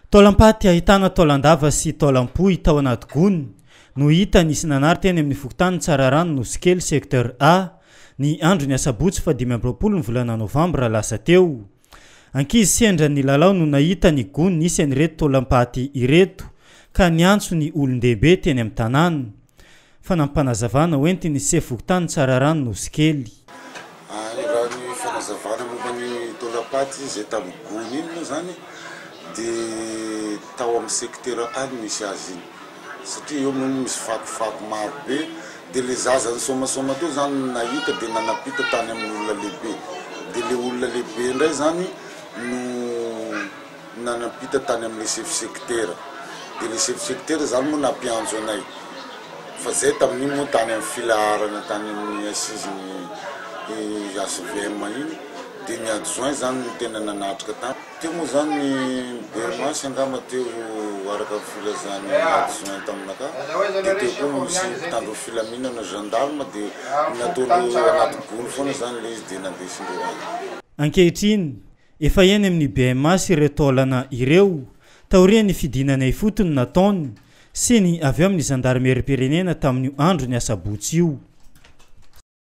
Taolam-paty ahitana taolan-dava sy taolam-pohy tao anaty gony no hita nisy nanary teny amin'ny fokontany Tsararano Nosikely secteur A ny andron'ny asabotsy faha 25 ny volana novambra lasa teo. Ankizy sendra nilalao no nahita ny gony nisy an'ireto taolam-paty ireto ka niantso ny olon-dehibe teny amin'ny tanàna. Fanampin'panazavana hoentin'ny sefo fokontany Tsararano Nosikely. Ary raha ny fanazavana momba ny taolam-paty izay tamin'ny gony iny moa izany dia tao amin'ny secteur A no nisy azy iny satria eo moa misy fakofako maro be dia ilay zaza nisomasoma teo izany no nahita dia nanampita tany amin'ny olona lehibe dia ilay olona lehibe indray izany no Nanampita tany amin'ilay chef secteur. Dia ilay chef secteur izany moa nampiantso anay. Fa izay tamin'iny moa tany amin'ny filaharana tany amin'ny assise ny HVM iny. Dia ny adjoint izany no tena nanatrika tany. Teo moa izany ny BMH angamba teo araka ny filazan'ny adjoint taminakahy. Dia teo koa misy mpitandro ny filaminana gendarme dia nataondreo anaty gony foana izany ilay izy dia nandesindreo any. Ankehitriny, Efa eny amin'ny BMH ireo taolana ireo taorian'ny fidinana ifotony nataony sy ny avy ao amin'ny zandarimeriam-pirenena tamin'io andron'ny asabotsy io.